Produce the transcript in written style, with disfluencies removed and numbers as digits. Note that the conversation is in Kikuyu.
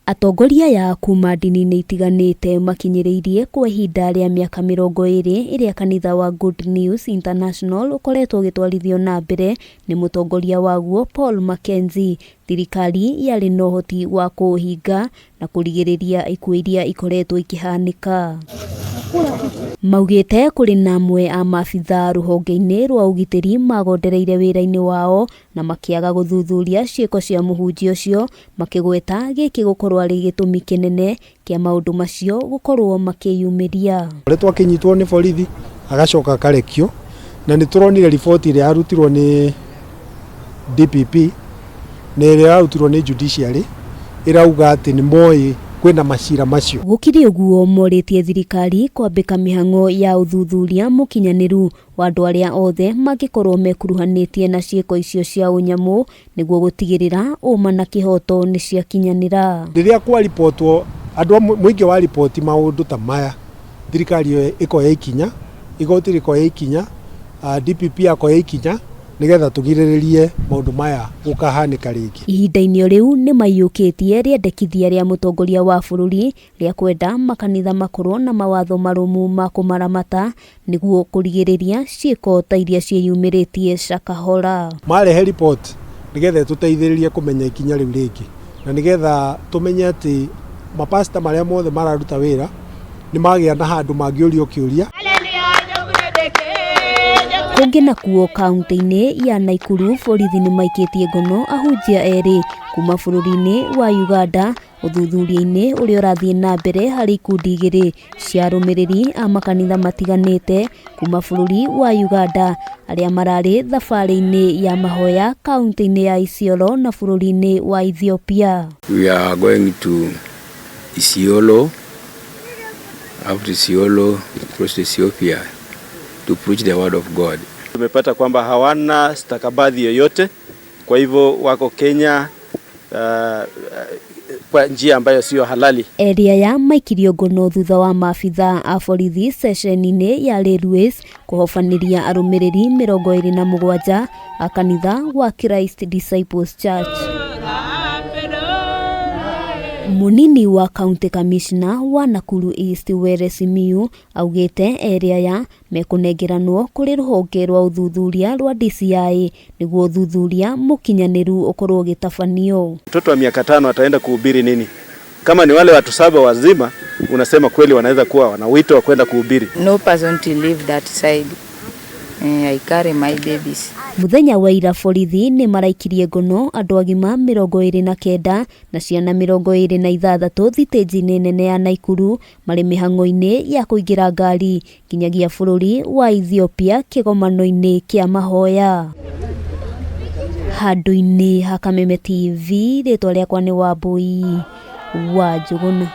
Atongoria aya kuma ndini-inĩ itiganĩte makinyĩrĩirie kwa ihinda rĩa mĩaka 20 ĩrĩa kanitha wa Good News International ũkoretwo ũgĩtwarithio na mbere nĩ mũtongoria waguo Paul Mackenzie. Thirikari yarĩ na ũhoti wa kũũhinga na kũrigĩrĩria ikuũ iria ikoretwo ikĩhanĩka. Maugĩte kũrĩ na amwe a maabithaa rũhonge-inĩ rwa ũgitĩri magondereire wĩra-inĩ wao na makĩaga gũthuthuria ciĩko cia mũhunjia ũcio, makĩgweta gĩkĩ gũkorwo arĩ gĩtũmi kĩnene kĩa maũndũ macio gũkorwo makĩyumĩria. Akoretwo akĩnyitwo nĩ borithi agacoka akarekio, na nĩ tũronire riboti ĩrĩa yarutirwo nĩ DPP na ĩrĩa yarutirwo nĩ judiciary ĩrauga atĩ nĩ moĩ kwĩna macira macio. Gũkĩrĩ ũguo, morĩtie thirikari kwambĩka mĩhang'o ya ũthuthuria mũkinyanĩru wa andũ arĩa othe mangĩkorwo mekuruhanĩtie na ciĩko icio cia ũnyamũ nĩguo gũtigĩrĩra ũma na kĩhoto nĩ ciakinyanĩra. Rĩrĩa kwaribotwo andũ mũingĩ wa riboti maũndũ ta maya, thirikari ĩyo ĩkoya ikinya, igoti rĩkoya ikinya, DPP akoya ikinya nĩgetha tũgirĩrĩrie maũndũ maya gũkahanĩka rĩngĩ. Ihinda-inĩ o rĩu nĩ maiyũkĩtie rĩendekithia rĩa mũtongoria wa bũrũri rĩa kwenda makanitha makorwo na mawatho marũmu ma kũmaramata nĩguo kũrigĩrĩria ciĩko ta iria ciĩyumĩrĩtie Shakahola. Marehe report nĩgetha ĩtũteithĩrĩrie kũmenya ikinya rĩu rĩngĩ, na nĩgetha tũmenye atĩ mapasta marĩa mothe mararuta wĩra nĩ magĩa na handũ mangĩũrio kĩũria. Kũngĩ nakuo kaunti-inĩ ya Naikuru, borithi nĩ maikĩtie ngono ahunjia erĩ kuma bũrũri-inĩ wa Uganda ũthuthuria-inĩ ũrĩa ũrathiĩ na mbere harĩ ikundi igĩrĩ cia arũmĩrĩri a makanitha matiganĩte kuma bũrũri wa Uganda arĩa mararĩ thabarĩ-inĩ ya mahoya kaunti-inĩ ya Isiolo na bũrũri-inĩ wa Ethiopia. We are going to Isiolo, after Isiolo, cross to Ethiopia to preach the word of God. Tumepata kwamba hawana stakabadhi yoyote, kwa hivyo wako Kenya kwa njia ambayo sio halali. Erĩ aya maikirio ngono thutha wa maabithaa a borithi ceceni-inĩ ya Railways kũhobanĩria arũmĩrĩri 27 a kanitha wa Christ Disciples Church. Mũnini wa County Commissioner wa Nakuru East Were Simiyu augĩte erĩ aya mekũnengeranwo kũrĩ rũhonge rwa ũthuthuria rwa DCI nĩguo ũthuthuria mũkinyanĩru ũkorwo ũgĩtabanio. Mtoto wa miaka 5 ataenda kuhubiri nini? Kama ni wale watu 7 wazima, unasema kweli wanaweza kuwa wana wito wa kwenda kuhubiri. No person to leave that side. I carry my babies. Muthenya wa ira borithi nĩ maraikirie ngono andũ agima 29 na ciana 26 thitĩnji-inĩ nene ya Naikuru marĩ mĩhang'o-inĩ ya kũingĩra ngari nginyagia bũrũri wa Ethiopia kĩgomano-inĩ kĩa mahoya. Handũ-inĩ ha Kameme TV, rĩtwa rĩakwa nĩ Wambui wa Njũgũna.